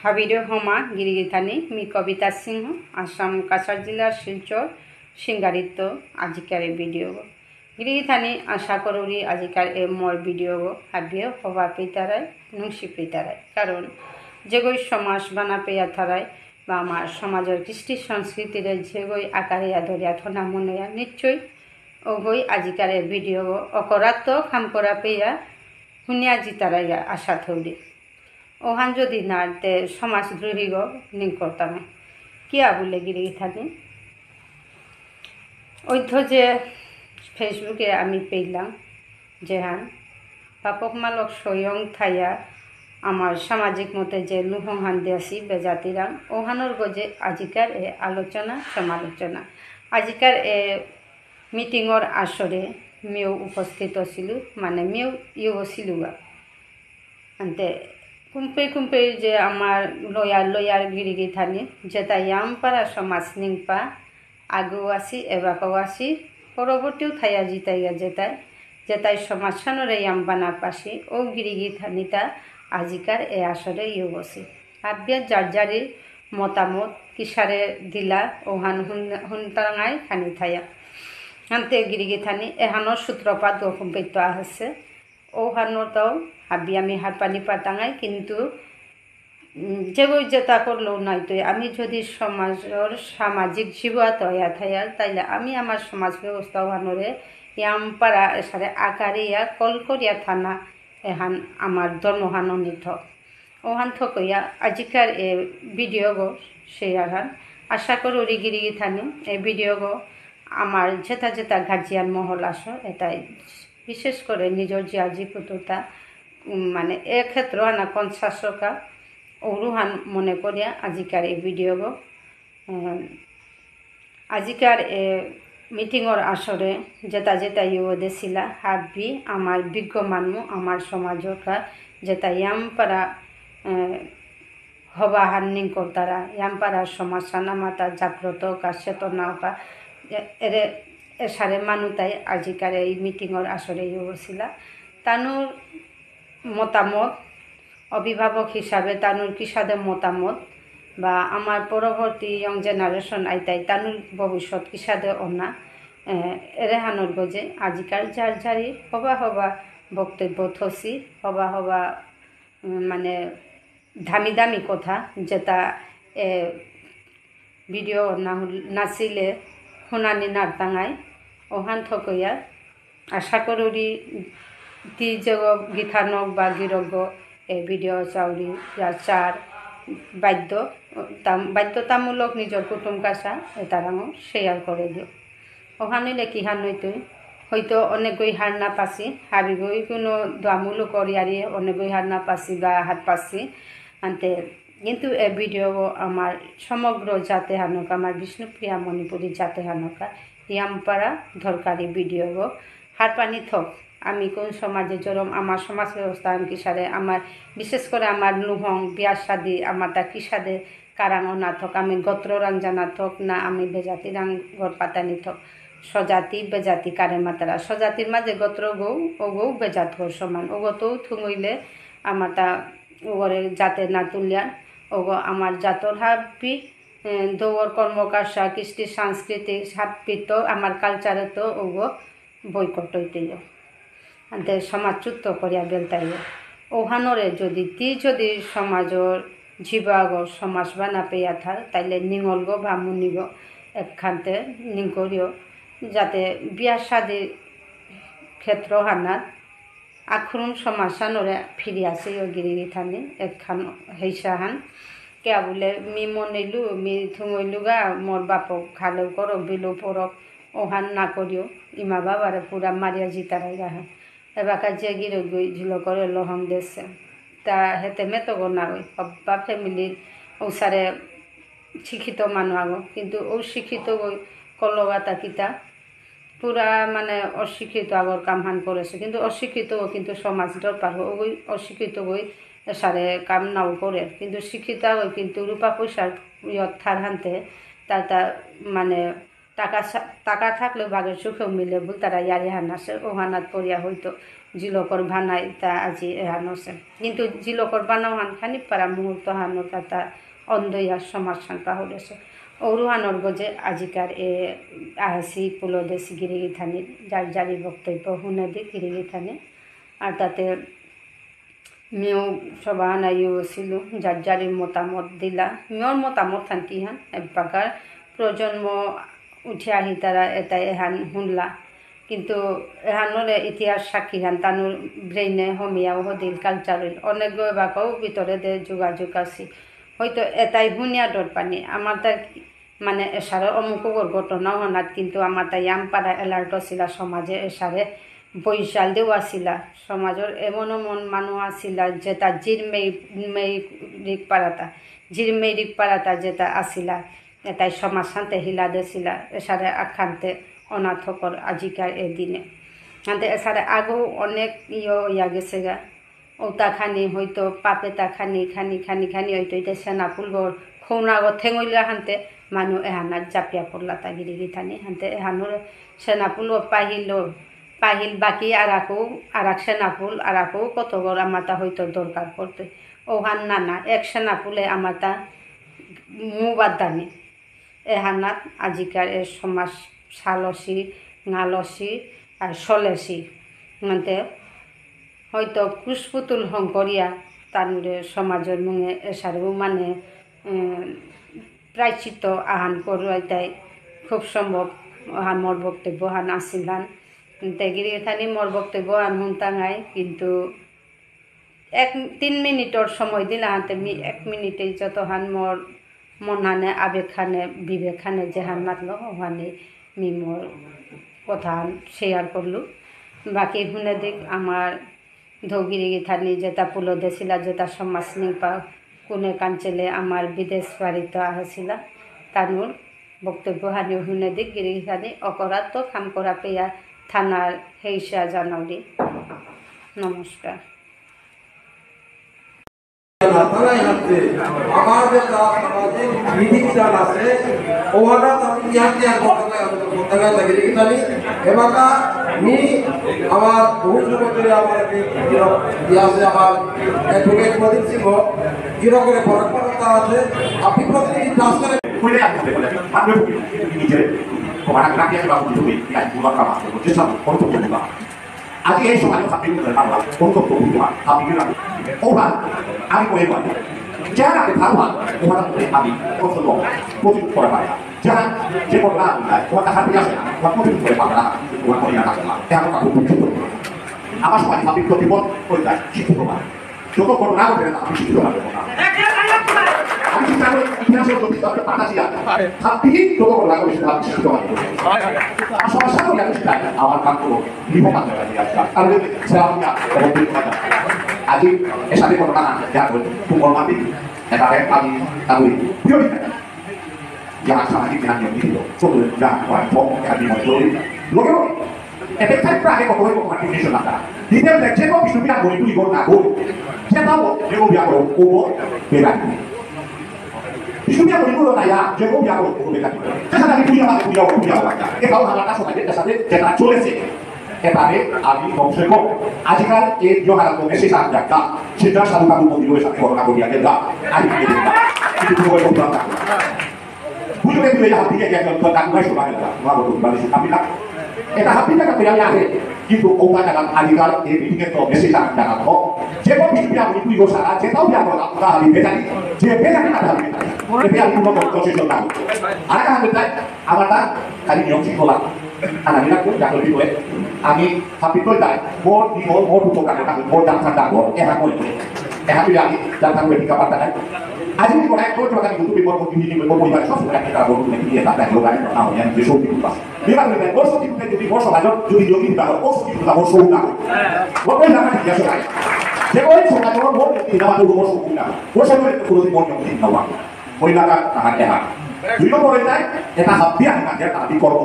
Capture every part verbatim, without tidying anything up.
হাবিরে হমা গিরিগিথানি, মি কবিতা সিংহ, আসাম কাছাড় জেলার শিলচর সিঙ্গারিত্ত আজিকার এ ভিডিও। গিরিগিথানি আশা করুরি আজিকার এ মোর ভিডিও হাবিয়ে হবা পেইতারাই, নুংসি পেইতারাই। কারণ যেগই সমাজ বানা পেয়া থারাই বা আমার সমাজের কৃষ্টি সংস্কৃতিরে যেগই আকারে ইয়া ধরিয়া থনা মনে ইয়া নিশ্চয় ওগই আজিকার এ ভিডিও অকরাত্ত কাম করা পেয়া হুনিয়া জিতারাইয়া আশা থৌরি। ওহান যদি না তে সমাজদ্রোহীগ নিং করতাম। কিয়া বুলে গিরিগিথানি? ওই তো যে Facebook-এ আমি পেলাম যেহান বাপক মালক স্বয়ং থাইয়া আমার সামাজিক মতে যে লুহংহান দেসি বেজাতিরাম, ওহানর গজে আজিকার এ আলোচনা সমালোচনা। আজিকার এ মিটিংর আসরে মিউ উপস্থিত আছিলু, মানে মিউ ইউ আছিলুগা। আনতে কুম্পে কুম্পে যে আমার লয়ার লয়ার গিরিগিথানি, যেতা ইয়ামপারা সমাজ নিংপা, আগেও আসি, এবাকাও আসি, পরবর্তীও থাইয়া জিতাইয়া যেতাই, যেতাই সমাজ সানরে ইয়াম বানা পাসি, ও গিরিগিথানিতা আজিকার এ আসরে ইউ বসি। আবিয়া যার যারি মতামত কিসারে দিলা, ওহান হুন-, হুনতাঙাই খানি থাইয়া। আনতে গিরিগিথানি, এহানো সূত্রপাত গো কুম্পেত্ত আহেসে। ওহানো তো হাবি আমি হারপানি পাতাঙাই, কিন্তু, উম, যেগই যেতা করলেও নাই তো, আমি যদি সমাজর সামাজিক জীব আত ইয়া থাইয়ার, তাইলে আমি আমার সমাজ ব্যবস্থা ওহানরে ইয়ামপারা এসারে আকারিয়া কল করিয়া থানা এহান আমার ধর্মহানো নিথ। ওহান থকইয়া আজিকার এ ভিডিও গো শেয়ার হান। আশা করুরি গিরিগিথানি এ ভিডিও গো আমার যেতা যেতা গার্জিয়ান মহল আসো, এতাই বিশেষ করে নিজর জিয়া জিপুতুতা, উম, মানে, এ ক্ষেত্র আনা কনসাসকা, ওরুহান মনে করিয়া আজিকার এই ভিডিও গো, উম, আজিকার এ মিটিংর আসরে যেতা যেতা ইউ দেসিলা, হাবি আমার বিজ্ঞ মানু, আমার সমাজর কা যেতা ইয়ামপারা, এ, হবা হান নিং করতারা, ইয়ামপারা সমাজ সানা মাতা জাগ্রত কা, চেতনা কা, এ-, এরে এসারে মানু তাই আজিকার এই মিটিংর আসরে ইউ বসিলা। তানুর মতামত, অভিভাবক হিসাবে তানুর কিসাদে মতামত বা আমার পরবর্তী young generation আইতাই তানুর ভবিষ্যৎ কিসাদে অনা, এ, এরেহানর গজে আজিকার যার যারি হবা হবা বক্তব্য থসি, হবা হবা, উম, মানে, দামি দামি কথা, যেতা, এ, ভিডিও না হুল-, নাচিলে হুনানি নারতাঙাই, ওহান থকইয়া। আশা করুরি তি যেগ গিথানক বা গিরকগ এ ভিডিও চাউরি ইয়া চার বাধ্য, তাম-, বাধ্যতামূলক নিজর কুটুম কাছা এতারাঙও শেয়ার করে দিও। ওহান ইলে কিহান হইতই, হয়তো অনেকগই হার না পাসি, হাবিগই কোনো দোয়ামুলক করিয়ারি অনেকগই হার না পাসি বা হার পাসি, আনতে কিন্তু এ ভিডিও আমার সমগ্র জাতে হানকা, আমার বিষ্ণুপ্রিয়া মণিপুরী জাতে হানকা, ইয়ামপারা দরকারি ভিডিও। হারপানি থক, আমি কোন সমাজে জরম, আমার সমাজ ব্যবস্থা আনকি সারে, আমার বিশেষ করে আমার লুহং, বিয়া শাদী, আমার তা কিসাদে কারাঙ না থক, আমি গোত্র রাং জানা থক, না আমি বেজাতি রাং ঘর পাতানি থক, স্বজাতি, বেজাতি কারে মাতারা, স্বজাতির মাঝে গোত্র গৌ, ও গৌ বেজাত গর সমান, ও গো তো থুঙইলে আমার তা ওগরে জাতে না তুলিয়া, ওগো আমার জাতর হাবি, এ, দৌর কর্মকাশা, কৃষ্টি সাংস্কৃতিক হাবি তো আমার কালচারে তো ওগো বয়কট হইতেই। আনতে সমাজচ্যুত করিয়া বেলতাই। ওহানরে যদি তি যদি সমাজর জীবাগ সমাজ বানা পেয়া থার, তাইলে নিঙলগ বা মুনিগ একখানতে নিঙকরিও, যাতে বিয়া শাদী ক্ষেত্র হানাত আখরুম সমাজ সানরে ফিরি আসে ইয় গিরি গিথানি একখান হেইসা হান। কে বুলে মি মনেইলু, মি থুঙইলুগা, মোর বাপক খালেও করক, বিলু পরক, ওহান না করিও, ইমা বাবারে পুরা মারিয়া জিতারাই রাহা। এবাকা যে গিরক গই ঝিল করে লহম দেশে। তা হেতে মেতগ না গই, হব্বা ফ্যামিলির ঔসারে শিক্ষিত মানু আগো, কিন্তু ঔ শিক্ষিত গই কলগা তা কিতা, পুরা মানে অশিক্ষিত আগর কামহান করেসে, কিন্তু অশিক্ষিত কিন্তু সমাজ দরকার হয়, ওই অশিক্ষিত গই এসারে কাম নাও করে, কিন্তু শিক্ষিত আগই কিন্তু রূপা পয়সার ইয়ত থার হানতে তার তার মানে টাকা সা-, টাকা থাকলে বাঘের চোখেও মিলে বুলতারা ইয়ারি হান আসে, ও হানাত পড়িয়া হয়তো জিলকর ভানাই তা আজি এহান আছে। কিন্তু জিলকর ভানাও হান খানি পারা মুহূর্ত হানো তা তা অন্ধইয়া সমাজ হান পাহুরেছে। ঔরু হানর গজে আজিকার এ আহাসি পুলদেশ গিরিগিথানি যার যারি বক্তব্য হুনে দি গিরিগিথানি। আর তাতে মিউ সভা হানাইও ছিল, যার যারি মতামত দিলা। মিউর মতামত হান কি হান, এবাকার প্রজন্ম উঠি আহি তারা এটাই এহান হুনলা। কিন্তু এহানরে ইতিহাস সাক্ষী হান তানুর ব্রেইনে হমিয়াও হদিল কালচার হইল। অনেক গো এবাকাও ভিতরে দে যোগাযোগ আছি। হয়তো এটাই হুনিয়া ডর পানি। আমার তার মানে এসারে অমুকগর ঘটনা হনাত কিন্তু আমার তাই আমপারা alert আসিলা সমাজে এসারে বৈশাল দেও আসিলা। সমাজর এমন এমন মানুষ আসিলা যেটা জির মেই, মেই রিক পারাতা, জির মেই রিক পারাতা যেটা আসিলা, এটাই সমাজ শান্তে হিলা দেসিলা, এসারে আখান্তে অনাথকর আজিকার এ দিনে। হান্তে এসারে আগেও অনেক ইয়ে ইয়া গেছে গা, ওতা খানি হয়তো পাপে তা খানি, খানি, খানি, খানি হয়তো এটা সেনাপুলগর খৌনাগো থেঙইলা হান্তে মানু এহানাত জাপিয়া পড়লা তা গিরি গিথানি। হান্তে এহানোর সেনাপুলগো পাহিল, পাহিল বাকি আরাকো, আরাক সেনাপুল, আরাকো কতগর আমাতা হয়তো দরকার পড়তে। ওহান না না, এক সেনাপুলে আমাতা মুবাদ দানি। এহানাত আজিকার এ সমাজ সালসি, নালসি, আর সলেসি। মানতে হয়তো কুশপুতুল হংকরিয়া তানুরে সমাজর মুঙে এসারেও মানে, উম, প্রায়শ্চিত্ত আহান করুয়াইতাই খুব সম্ভব আহান মোর বক্তব্য হান আসিলান। তে গিরি গিথানি মোর বক্তব্য আন হুনতাঙাই, কিন্তু এক, তিন মিনিটর সময় দিলা হাতে মি এক মিনিটে যতহান মোর মনহানে, আবেগহানে, বিবেকহানে যেহান মাতলো, ওহানে মি মোর কথাহান share করলু। বাকি হুনে দিক আমার ধৌগিরি গিথানি যেটা পুলো দেসিলা, যেটা সমাজ নিংপা কুনে কাঞ্চেলে আমার বিদেশ বাড়িত আহেসিলা, তানুর বক্তব্য হানি হুনে দিক গিরি গিথানি অকরাত তো কাম করা পেয়া থানার হেইসা জানাউরি। নমস্কার। তারাই হাতে আমার যে তা সামাজিক বিধিবিধান আছে, ওহানা তাতে ইয়াতে আর কথা কথা লাগে গিরি গিথানি। এবাকা মি আমার বহু যুগ ধরে আমার বি-, বিরো-, ইয়ে আছে আমার advocate প্রদীপ সিংহ, গিরকরে বরাক পাড়া আছে, আপনি প্রতিনিধি দাস করে কইলে আপনি বলে, আপনি নিজে তোমার আগে রাখিয়া বাবু তুমি, ইয়া, তোমার কাম আছে, বুঝছো? কোন তো বলবা? আজি এই সমাজে হাবি করে পারবা, কোন তো বলবা? হাবি করে রাখো। ওবা, আমি কই বলি, যারা আগে ভাবা, ওরা তো আমি কত লোক, প্রচুর করে পারে। যারা যে কোনো না, ওরা হাবি আসে না, ওরা প্রচুর করে পারে না, ওরা করে না, ওরা কাপড় প্রচুর করে। আমার সমাজে হাবি প্রতিপদ করে যায়, শিক্ষিত হয়। যত ঘটনা ঘটে না, আমি শিক্ষিত না ঘটনা। আমি শিক্ষা করে ইতিহাসে যত কিছু আছে, পাতা ছিল। হাবি যত ঘটনা ঘটে, সেটা আমি শিক্ষিত না ঘটনা। আর সমস্যা করে আমি শিক্ষা, আমার কাম করবো, লিখো কাম করে আমি আজকাল। আর ওই যে ছেলে আমি আর, এবং তুই কথা। আজি এসাদে ঘটনা যা ঘটে, তুই বল মাতি, এটা আমি, আমি, বিরোধিতা। যা সামাজিক জ্ঞান নিয়ে দিল, চতুর্থ যা হয়, ভক্ত জ্ঞান নিয়ে চলি। লগে লগে, এতে থাকতে আগে কত হইব, কত কিছু না। দিতে দেখছে তো, বিষ্ণুপ্রিয়া মণিপুরি গো না গো। যেটা বল, যে গো বিয়া করো, ও গো, বেড়া। বিষ্ণুপ্রিয়া মণিপুরি গো না, ইয়া, যে গো বিয়া করো, ও গো, বেড়া। যেটা আমি পুজো, আমি পুজো, পুজো, এটাও আমার কাছে লাগে, যেটা, যেটা চলেছে। এবারে আমি কমসে কম আজিকাল এই জোহার কমে শেষ আর যাক, সেটা সাধু ঠাকুর মন্দির হয়ে সাথে ঘটনা ঘটিয়া গেল, আর কি বলবো? কিন্তু তোমার বলতাম না। বুঝলে তুই এই হাতিকে গেল, তো ডাকুমাই শোনা গেল, তোমার বলবো, বাড়ি সুখামি না। এটা হাতি টাকা পেয়ে আমি আগে, কিন্তু ওটা টাকা আজিকাল এই মিটিংয়ে তো বেশি টাকা টাকা তো। যে কোনো কিছু আমি তুই ও সারা, যেটাও যা বলা, ওটা আমি বেচারি, যে বেচারি না আমি বেচারি। এতে আমি কোনো কনসেশন না। আর একটা আমি তাই, আমার তা খালি নিয়ম ঠিক বলা। আর আমি না কোন জাগরি করে, আমি হাবি করে তাই, মোর, মোর, মোর উপকার, মোর জানতাম জাগর, এরা করে। এরা তুই আমি জানতাম করে টিকা পাতা নাই। আজি কি করে, তোর জন্য আমি তুমি মোর, মোর, মোর পরিবার সব সময় একটা বড় তুমি দিয়ে তাতে লোক আমি না হয়, আমি যে সব কিছু পাস। বিরাট হয়ে যায়, মোর সব কিছু যদি মোর সমাজ, যদি যোগী না হয়, মোর সব কিছু না, মোর সব না হয়। মোর ওই জায়গা ঠিক আছে ভাই। যে ওই সমাজ, মোর, মোর, মোর সব না। মোর সব কোনো দিন মোর যোগী না হয়। ওই লাগা তাহাকে হাত। দুই নম্বরে যায়, এটা হাত দিয়ে আমি কাটিয়ে তাহাবি কর্ম।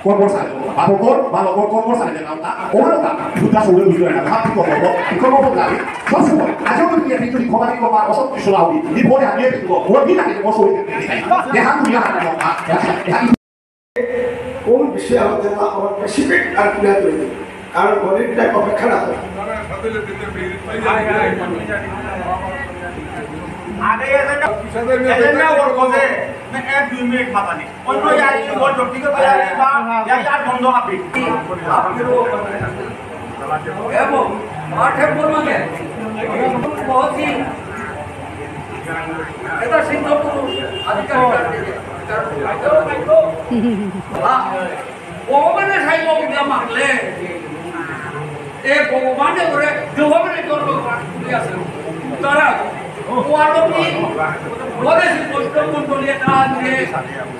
কর্ম সারে করবো। ভালো কর, ভালো কর, কর্ম সারে যে নামটা। ওরা তা, দুটা সৌরে বুঝতে পারে না। হাত দিয়ে কর্ম, কর্ম লাগে। সব সময়। আজও যদি আপনি যদি ক্ষমা দিয়ে কর্ম, অসব কিছু না হবে। এই ভোরে হাত দিয়ে দিব। ভোট দিন আগে, বসো হয়ে যাবে। দেখা তুমি হাত দিয়ে, হাত দিয়ে, হাত দিয়ে। কোন বিষয়ে আলোচনা আমার specific আর clear হয়ে যাবে। কারণ গণিত টাইপ অপেক্ষা না করে। আগে এজেন্ডা, এজেন্ডা ওর মধ্যে না এক দুই মিনিট মাতানি। অন্য ইয়ারি ওর জটিকে পারে বা ইয়ারি আর বন্ধ আপনি। এবং আঠের বলবো যে বহুত দিন এটা সিদ্ধ পুরুষ আধিকারিক। হ্যাঁ। ভগবানে সাইব বুলিয়া মাতলে, এ ভগবানে করে ভগবানে তোর ভগবান বুলিয়া আছে। তারা ওয়ালমি বলে বৈষ্ণব মণ্ডলী এটা দিয়ে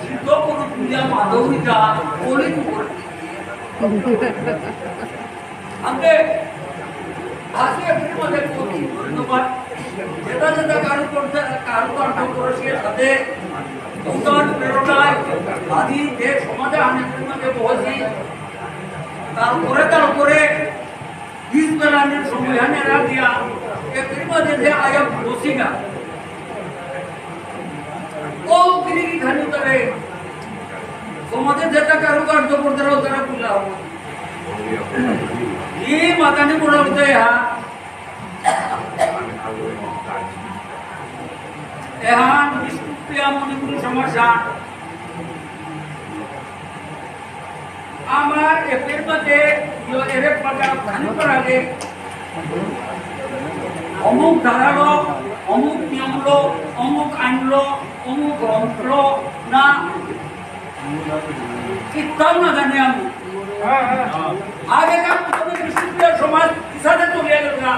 সিদ্ধ পুরুষ বুলিয়া মাধবী যা বলি করে। আগে আজকে এপ্রিল মাসে কোটি ধন্যবাদ। যেটা যেটা কারু করতে, কারু কার্য করেছে, সাথে উত্তর প্রেরণায় আদি যে সমাজে আমি এপ্রিল মাসে বসেছি, তার উপরে, তার উপরে বিশ বেলানের সময় হানে রাখিয়া এপ্রিল মাসে যে আয়া বসি না। ও গিরি খানি তারে সমাজে যেটা কারু কার্য করতে রাও তারা বুলা হবো। ই মাতানি বুলা হতে হা। এহান বিষ্ণুপ্রিয়া মণিপুরী সমাজ আমার এপের মধ্যে ইয়ো এরে পাকা ধান করালে অমুক ধারালো, অমুক নিয়মলো, অমুক আইনলো, অমুক গ্রন্থলো না কিতাও না জানি আমি। আগে কার প্রথমে বিষ্ণুপ্রিয়া সমাজ কিসাদে চলিয়া গেল না,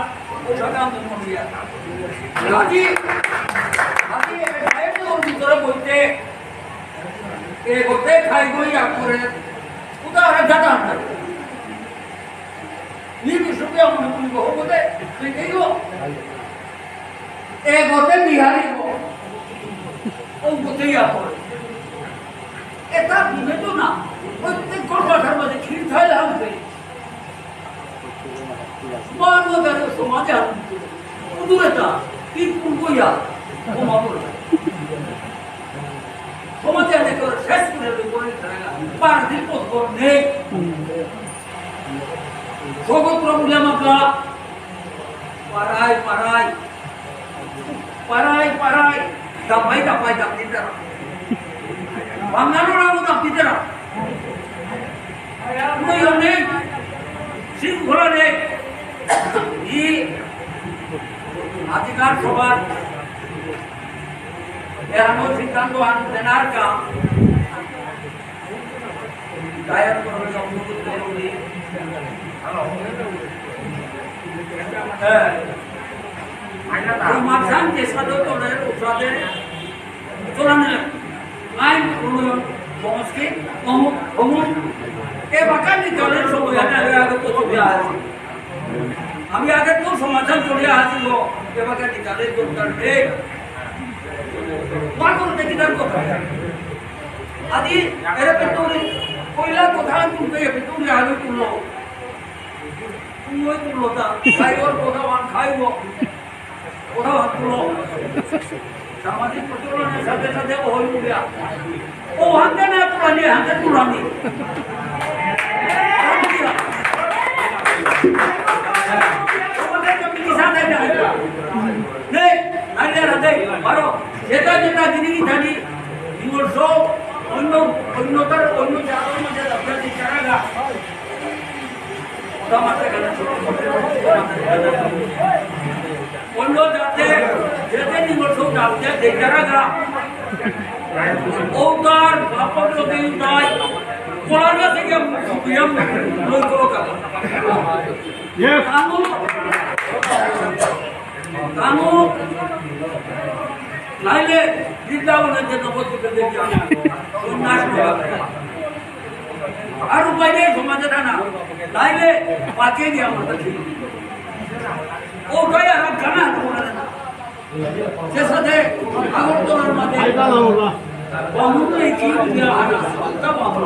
ওসাদে আমি মরিয়া। আজি, আজি এ গায়ে তো ভিতরে বলতে, এ করতে খাই গই আপ করে, উদাহরণ জানা না। নি বিষ্ণুপ্রিয়া মণিপুরী গো, হবো দে, তুই নেই গো। এ গতে বিহারি গো। ও গতে ইয়া করে। এটা বিবেচনা, প্রত্যেক কথার মাঝে ক্ষীর থাইলে হবে। সমাজ মধ্যে সমাজে আনন্দ। দূরে তা, কি পুরবো ইয়া, ও মা বলে। সমাজে অনেক করে শেষ করে দেবে, করে দেবে না। পার দিন পথ নেই। জগৎ প্রভু আমাকে পারাই, পারাই, পারাই, পারাই, দাবাই, দাবাই, দাবাই, দাবাই। বাঙালো রামও দাবাই, দাবাই। কোনো ইয়ে নেই, শৃঙ্খলা নেই। ই আজিকার সবার এমন সিদ্ধান্ত আন-, দেনার কাম। দায়ের করলে অনুরোধ করুন। হ্যাঁ। সমাধান চেষ্টা তো করে উঠাতে চলানো। আইন প্রণয়ন, সংস্কৃত, অমুক, অমুক। এ বাকার নিকালের সময় আগে আগে তো ছবি আছে। আমি আগে তো সমাধান করে আসি গো, এ বাকার নিকালের দরকার নেই। পাগল দেখি তার কথা। আজি এরে পেটুরি, কইলা কথা তুলতে পেটুরি আলু তুললো। তুললো তুললো তা, খাইওর কথা ওয়ান খাইব। কথা ওয়ান তুললো। সামাজিক প্রচলনের সাথে সাথে ও হই উঠে। ও হাতে না তুলানি, হাতে তুলানি। নেই, আরে হাতে, বারো। যেটা যেটা জিনিস জানি, নিঙল সব অন্য, অন্যতার, অন্য জাতর মধ্যে আপনার যে চারাগা, ওটা মাথায় গেলে ছোট ছোট, ওটা মাথায় গেলে ছোট। অন্য জাতে, যেতে নিঙল সব জাতে যে চারাগা, ওটার বাপক লোকেই তাই, কোলার কাছে গিয়ে মুখ শুকিয়ে মুখ লই করো কাকা। Yes. কানু, কানু, নাইলে বৃন্দাবনের যে নবদ্বীপে দেখি আমি সন্ন্যাস নেওয়া। আর উপায় নেই সমাজে থানা। নাইলে বাঁচিয়ে দিয়ে আমার কাছে। ওটাই আর জানা তোমার না। যেসাদে আগরতলার মাঝে বামুনরে কি দিয়া আনা, সত্তা বামুন।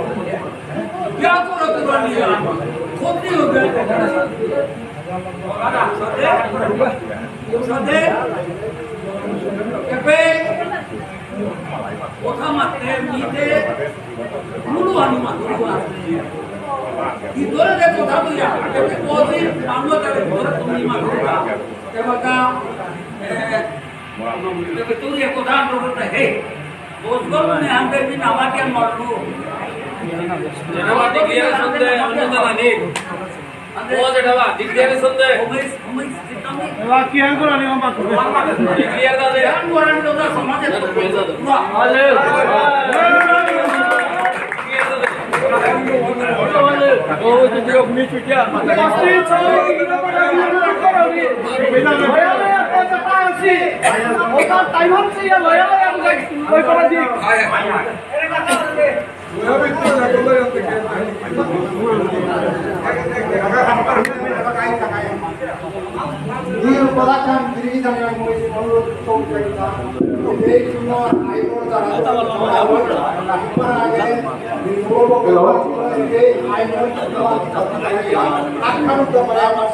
ইয়া করে তোরা নিয়ে আন। ক্ষতি হবে। আর সাথে, সাথে, এপে কথা মাতে, মিতে, মুলু আনি মাতুরি আসে। ভিতরে যে কথা কইয়া, এতে কোজি মামলা তারে ভিতরে তুমি মামলা। এবাকা, এ, এতে তুই এ কথা আন্দোলন হে। বুঝবো তুমি আনতে দিন আমাকে মারলো। জেঠাবা, declaration দে, অন্য কথা নেই। ও জেঠাবা, declaration দে। উমেশ, উমেশ, চিত্তামি। এবার কি হ্যাঁ করে আমি আমার Declare দে। ধ্যান করেন তো না সমাজে। আলে।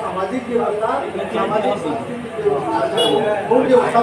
সামাজিক ব্যবস্থা, সামাজিক সংস্কৃতি ব্যবস্থা,